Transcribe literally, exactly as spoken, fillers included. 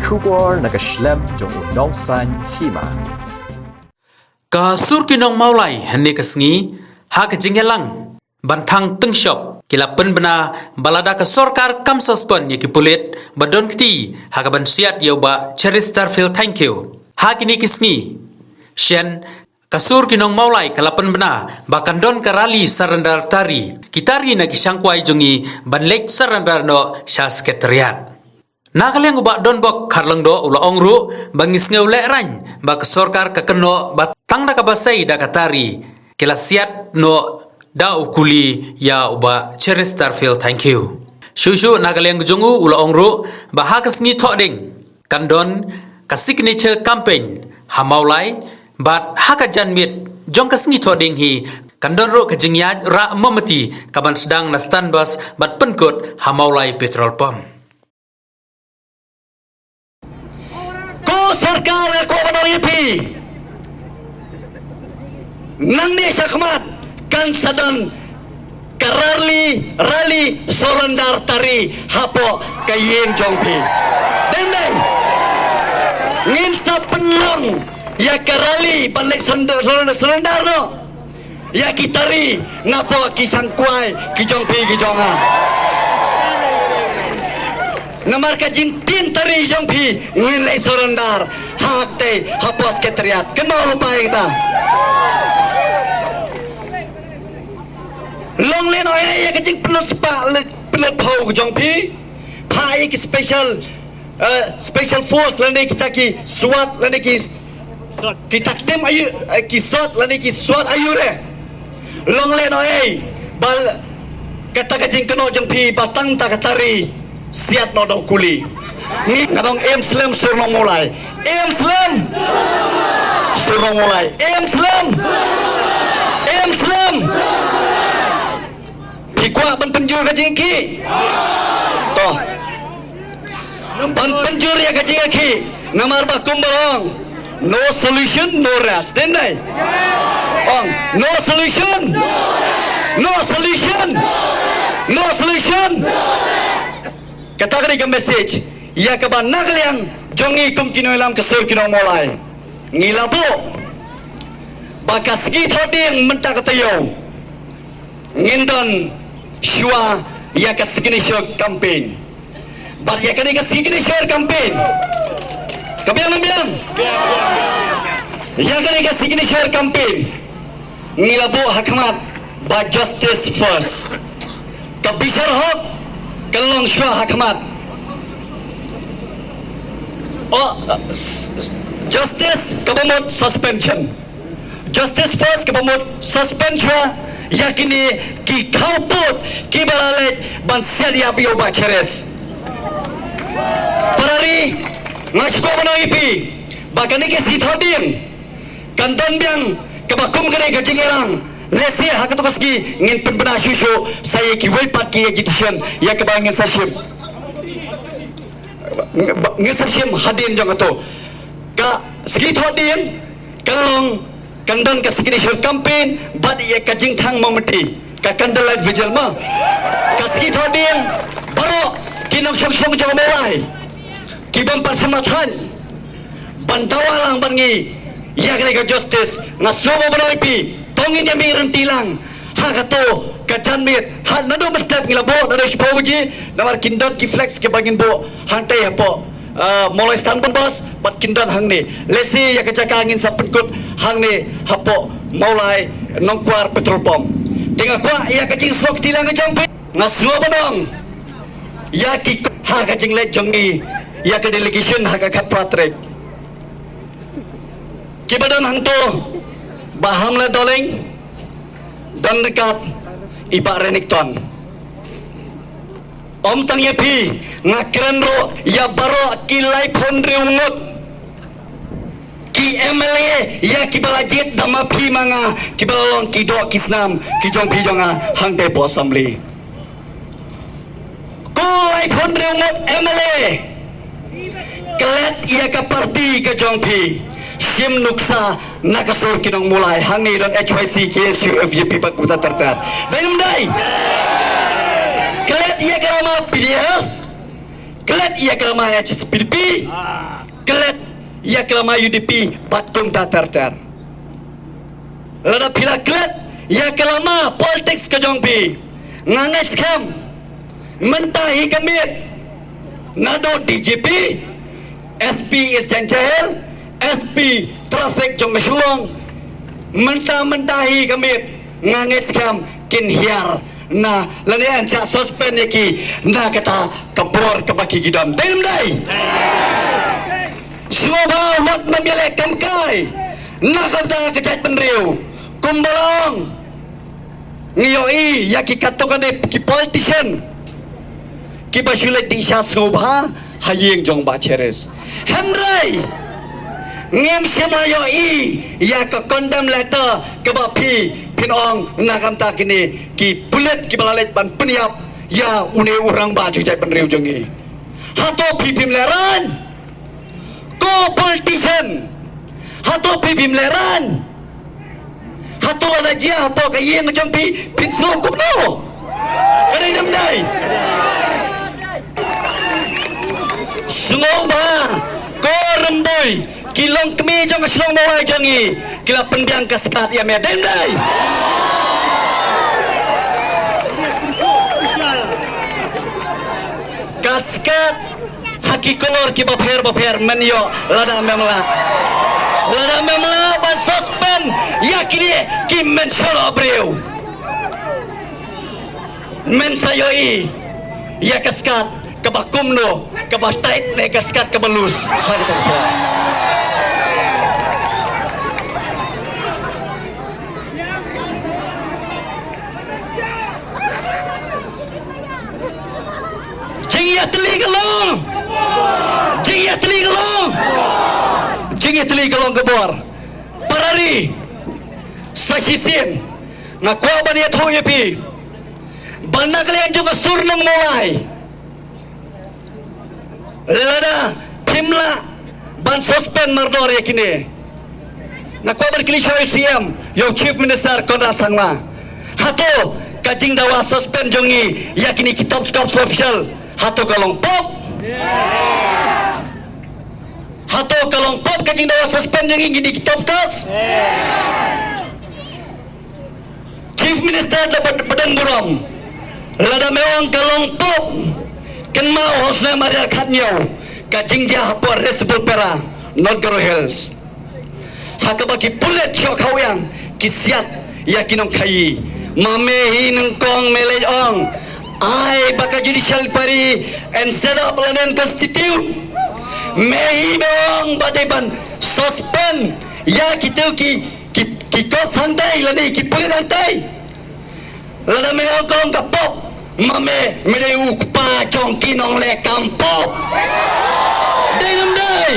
Khubor na ka shlem jong u Nongsaiñ Hima. Ka sur ki nong Mawlai hynne ka sngi ha ka jingïalang ban thang tyngshop ki la pynbna ba lada ka sorkar kam suspend ïa ki pulit ba don kti ha ka ban siat ïa u Bah Cheristerfield Thangkhiew ha kine ki sngi. Shen ka sur ki nong Mawlai ka la pynbna ba kan don ka rally surrender tari, ki tari na ki shangkwai jong ngi ban leit surrender noh sha secretariat. Na ka liang u Bah Donbok Kharlyngdoh u la ong ruh ba ngi sngew lehraiñ ba ka sorkar ka kynnoh ba tang da kaba sei da ka tari ki la siat noh da u kuli ïa u Bah Cheristerfield Thangkhiew. Shuh shuh na ka liang jong u u la ong ruh ba ha ka sngi Thohdieng kan don ka signature campaign ha Mawlai, bad ha ka janmiet jong ka sngi Thohdieng hi kan don ruh ka jingïaid rah mombati ka ban sdang na Stan Bus bad pynkut ha Mawlai Petrol Pump. Ko sorkar, nga kwah ban ong ïa phi, nangne shakhmat kan sa don ka rally, rally surrender tari hapoh ka ïing jong phi. Dei ne em? Ngin sa pynlong ïa ka rally ban leit surrender, surrender, surrender noh ïa ki tari napoh ki shangkwai ki jong phi ki jong nga. Namar ka jingpyntari jong phi ngin leit surrender ha kata, hapoh secretariat. Kynmaw lypa ïa kata. Long lehnohei ïa ka jingpynlut spah, pynlut phew ka jong phi. Phah ïa ki special, eh, special force lane kita ki SWAT lane ki, kita ki team aiu, eh, ki SWAT lane ki SWAT aiu re. Long lehnohei ba kata ka jingkynnoh jong phi ba tang da ka tari siat noh da u kuli. Ngi, nga ong, em slem sur nong Mawlai. Em slem sur nong Mawlai. Em slem. Em slem. Phi kwah ban pynjur ka jingïakhih? To. Ban pynjur ïa ka jingïakhih. Namar ba kumba ong, no solution, no rest. Dei ne em? Ong, no solution. No solution. No solution. Kata ka dei ka message ïa kaba na ka liang jong ngi kum ki nongïalam ka sur ki nong Mawlai. Ngi la buh ba ka sngi Thohdieng mynta ka taïew ngin don shuwa ïa ka signature campaign. Bad ïa kane ka signature campaign, ka biang, ka biang. Ïa kane ka signature campaign ngi la buh ha khmat ba justice first. Ka bishar hok ka long shuwa ha khmat. Oh, s-, s-, justice kaba mut suspension. Justice first kaba mut suspend shuwa ïa kine ki khawpud kiba la leit ban siat ïap ïa u Bah Cheris. Para ri, nga shu kwah ban ong ïa phi ba kane ka sngi Thohdieng kan don biang kaba kum kane ka jingïalang. Lehse ha kato ka sngi ngin pynbna shuh shuh sa ïa kiwei pat ki agitation ïa kaba ngin sa shim. Ngin sa shim hadien jong kato. Ka sngi Thohdieng kan long, kan don ka signature campaign bad ïa ka jingthang mombati, ka candlelight vigil mo. Ka sngi Thohdieng baroh ki nongshong shnong jong Mawlai ki bym pat shym la thait ban dawa lang bad ngi ïa kane ka justice. Nga sngewbha ban ong ïa phi, to ngin ïa mih rynti lang ha kato ka janmiet. Ha, naduh mynstep ngi la buh naduh shiphew baje, namar kin don ki flex kiba ngin buh hangtei hapoh, ah, Mawlai Stan Bus bad kin don hangne. Lehse ïa ka jaka ngin sa pynkut hangne hapoh Mawlai Nongkwar Petrol Pump. Te nga kwah ïa ka jingsnoh kti lang ka jong phi. Nga sngewbha ban ong ïa ki ha ka jingleit jong ngi ïa ka delegation ha ka khatphra tarik. Kiba don hangto, Bah Hamlet Dohling, don ryngkat i Bah Renikton. Ym tang ïa phi, nga kren ruh ïa baroh ki laiphew hynriew ngut ki M L A ïa kiba la jied da ma phi ma nga, kiba la long ki doh ki snam ki jong phi jong nga hangtei hapoh Assembly. Ko laiphew hynriew ngut M L A, klet ïa ka party ka jong phi, shim nuksa na ka sur ki nong Mawlai, hangne don H Y C, K S U, F J P bad kumta ter ter. Dei ne ym dei? Klet ïa ka lama P D F, Klet ïa ka lama H S P D P. Klet ïa ka lama U D P bad kumta ter ter. Lada phi la klet ïa ka lama politics ka jong phi, nga ngeit skhem mynta hi ka miet, naduh D G P, S P East Jaintia Hills, S P Traffic jong ka Shillong, mynta mynta hi ka miet, nga ngeit skhem kin hiar na lane yn shah suspend ïa ki na kata ka bor kaba ki ki don. Dei ne em dei? Sngewbha wat nym ïaleh kam kai na ka bynta ka jaitbynriew. Kumba long, ngi ïohi ïa ki katto katne ki politician kiba shu leit dih sha sngewbha ha ïing jong Bah Cherish. Hynrei ngim shym la ïohi ïa ka condemn letter kaba phi phin ong na ka bynta kine ki pulit kiba la leit ban pynïap ïa une u rangbah jong jaitbynriew jong ngi. Hato phi phim lehraiñ? Ko politician, hato phi phim lehraiñ? Hato lada jia hapoh ka ïing jong phi, phin sngew kumno? Ka dei ne em dei? Sngewbha, ko Rymbui, ki longkmie jong ka shnong Mawlai jong ngi ki la pynbiang ka skat ïa me, dei ne em dei? Ka skat ha ki kolor kiba pher ba pher, men ïoh lada mem lah. Lada mem lah ban suspend ïa kine ki mynshuwa briew, men sa ïohi ïa ka skat kaba kumno, kaba tight ne ka skat kaba loose. Ha kata ka por. Jingïatylli ka long. Jingïatylli ka long. Jingïatylli ka long ka bor. Para ri, sa shisien nga kwah ban ïathuh ïa phi ba na ka liang jong ka sur nong Mawlai, lada phim lah ban suspend mardor ïa kine, nga kwah ban kylli shuwa ïa u C M, ïa u Chief Minister Conrad Sangma. Hato ka jingdawa suspend jong ngi ïa kine ki top cops official, hato ka long pop? Hato ka long pop ka jingdawa suspend jong ngi ïa kine ki top cops? Chief Minister da bad-, badon burom. Lada me ong ka long pop, kynmaw ha u snem ar hajar khathynñiew, ka jingjia hapoh Ri Sibulpera, North Garo Hills. Ha kaba ki pulit shoh khaweng ki siat ïa ki nongkhaïi. Ma me hi nyngkong me leit ong ai ba ka judicial inquiry yn set up lane yn constitute. Me hi me ong ba dei ban suspend ïa kito ki, ki, ki cops hangtai lane ki pulit hangtai. Lada me ong ka long ka pop, ma me, me dei u kpa jong ki nongleh kam pop. Dei ne em dei?